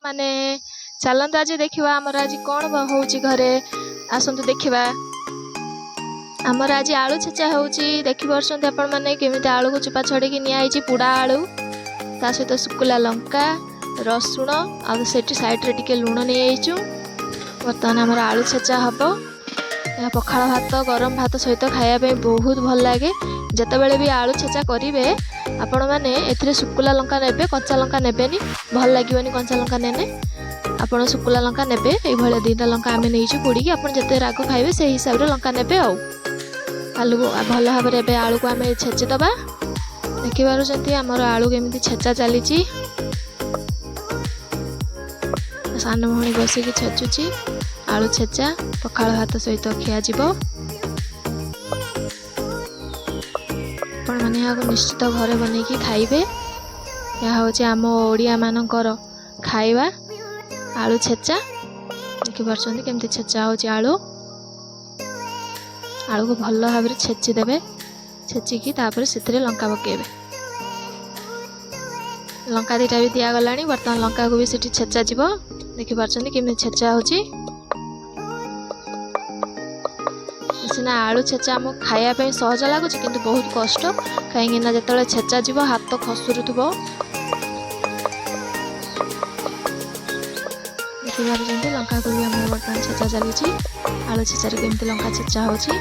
ମାନେ ଚାଲନ୍ତୁ ଆଜି ଦେଖିବା ଆମର ଆଜି କ'ଣ ହେଉଛି ଘରେ। ଆସନ୍ତୁ ଦେଖିବା। ଆମର ଆଜି ଆଳୁ ଛେଚା ହେଉଛି। ଦେଖିପାରୁଛନ୍ତି ଆପଣମାନେ କେମିତି ଆଳୁକୁ ଚୋପା ଛଡ଼େଇକି ନିଆହେଇଛି, ପୋଡ଼ା ଆଳୁ, ତା ସହିତ ଶୁଖିଲା ଲଙ୍କା, ରସୁଣ, ଆଉ ସେଠି ସାଇଡ଼୍ରେ ଟିକେ ଲୁଣ ନେଇଯାଇଛୁ। ବର୍ତ୍ତମାନ ଆମର ଆଳୁ ଛେଚା ହେବ। ଏହା ପଖାଳ ଭାତ, ଗରମ ଭାତ ସହିତ ଖାଇବା ପାଇଁ ବହୁତ ଭଲ ଲାଗେ। ଯେତେବେଳେ ବି ଆଳୁ ଛେଚା କରିବେ ଆପଣମାନେ ଏଥିରେ ଶୁଖିଲା ଲଙ୍କା ନେବେ, କଞ୍ଚା ଲଙ୍କା ନେବେନି, ଭଲ ଲାଗିବନି କଞ୍ଚା ଲଙ୍କା ନେଲେ। ଆପଣ ଶୁଖିଲା ଲଙ୍କା ନେବେ। ଏଇଭଳିଆ 2ଟା ଲଙ୍କା ଆମେ ନେଇଛୁ ପୋଡ଼ିକି। ଆପଣ ଯେତେ ରାଗ ଖାଇବେ ସେଇ ହିସାବରେ ଲଙ୍କା ନେବେ। ଆଉ ଆଳୁକୁ ଭଲ ଭାବରେ ଏବେ ଆଳୁକୁ ଆମେ ଛେଚିଦେବା। ଦେଖିପାରୁଛନ୍ତି ଆମର ଆଳୁ କେମିତି ଛେଚା ଚାଲିଛି। ସାନ ଭଉଣୀ ବସିକି ଛେଚୁଛି ଆଳୁ ଛେଚା। ପଖାଳ ଭାତ ସହିତ ଖିଆଯିବ। ଆପଣମାନେ ଏହାକୁ ନିଶ୍ଚିତ ଘରେ ବନେଇକି ଖାଇବେ। ଏହା ହେଉଛି ଆମ ଓଡ଼ିଆମାନଙ୍କର ଖାଇବା, ଆଳୁ ଛେଚା। ଦେଖିପାରୁଛନ୍ତି କେମିତି ଛେଚା ହେଉଛି ଆଳୁ। ଆଳୁକୁ ଭଲ ଭାବରେ ଛେଚି ଦେବେ। ଛେଚିକି ତାପରେ ସେଥିରେ ଲଙ୍କା ପକାଇବେ। ଲଙ୍କା 2ଟା ବି ଦିଆଗଲାଣି। ବର୍ତ୍ତମାନ ଲଙ୍କାକୁ ବି ସେଠି ଛେଚାଯିବ। ଦେଖିପାରୁଛନ୍ତି କେମିତି ଛେଚା ହେଉଛି। ସିନା ଆଳୁ ଛେଚା ଆମକୁ ଖାଇବା ପାଇଁ ସହଜ ଲାଗୁଛି, କିନ୍ତୁ ବହୁତ କଷ୍ଟ। କାହିଁକିନା ଯେତେବେଳେ ଛେଚା ଯିବ ହାତ ଖସୁରୁଥିବ। ଦେଖିପାରୁଛନ୍ତି ଲଙ୍କାକୁ ବି ଆମର ବର୍ତ୍ତମାନ ଛେଚା ଚାଲିଛି। ଆଳୁ ଛେଚାରେ କେମିତି ଲଙ୍କା ଛେଚା ହେଉଛି।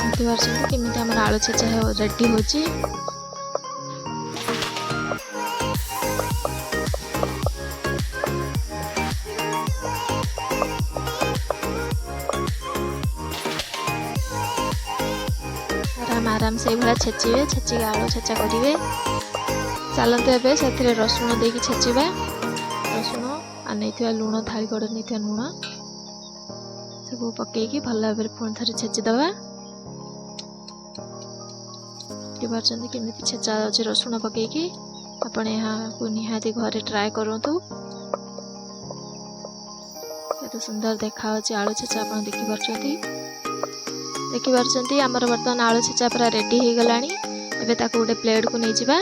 ଦେଖିପାରୁଛନ୍ତି କେମିତି ଆମର ଆଳୁ ଛେଚା ରେଡ଼ି ହେଉଛି। ଆରାମ ଆରାମ ସେଇଭଳିଆ ଛେଚିବେ, ଛେଚିକି ଆଳୁ ଛେଚା କରିବେ। ଚାଲନ୍ତୁ ଏବେ ସେଥିରେ ରସୁଣ ଦେଇକି ଛେଚିବା। ରସୁଣ ଆଉ ନେଇଥିବା ଲୁଣ, ଥାଳି କଡ଼ରେ ନେଇଥିବା ଲୁଣ ସବୁ ପକେଇକି ଭଲ ଭାବରେ ପୁଣି ଥରେ ଛେଚିଦେବା। ଦେଖିପାରୁଛନ୍ତି କେମିତି ଛେଚା ଯାଉଛି ରସୁଣ ପକେଇକି। ଆପଣ ଏହାକୁ ନିହାତି ଘରେ ଟ୍ରାଏ କରନ୍ତୁ। କେତେ ସୁନ୍ଦର ଦେଖାଯାଉଛି ଆଳୁ ଛେଚା, ଆପଣ ଦେଖିପାରୁଛନ୍ତି। ଦେଖିପାରୁଛନ୍ତି ଆମର ବର୍ତ୍ତମାନ ଆଳୁ ଛେଚା ପୁରା ରେଡ଼ି ହେଇଗଲାଣି। ଏବେ ତାକୁ ଗୋଟେ ପ୍ଲେଟ୍କୁ ନେଇଯିବା।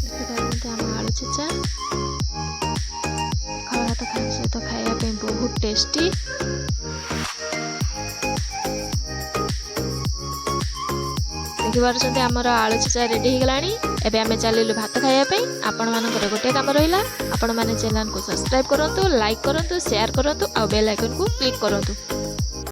ଦେଖିପାରୁଛନ୍ତି ଆମ ଆଳୁ ଛେଚା ପଖାଳ ଭାତ ଖାଇବା ସହିତ ଖାଇବା ପାଇଁ ବହୁତ ଟେଷ୍ଟି। ଦେଖିପାରୁଛନ୍ତି ଆମର ଆଳୁ ଛେଚା ରେଡ଼ି ହେଇଗଲାଣି। ଏବେ ଆମେ ଚାଲିଲୁ ଭାତ ଖାଇବା ପାଇଁ। ଆପଣମାନଙ୍କର ଗୋଟିଏ କାମ ରହିଲା, ଆପଣମାନେ ଚ୍ୟାନେଲକୁ ସବସ୍କ୍ରାଇବ୍ କରନ୍ତୁ, ଲାଇକ୍ କରନ୍ତୁ, ସେୟାର କରନ୍ତୁ ଆଉ ବେଲ୍ ଆଇକନ୍କୁ କ୍ଲିକ୍ କରନ୍ତୁ।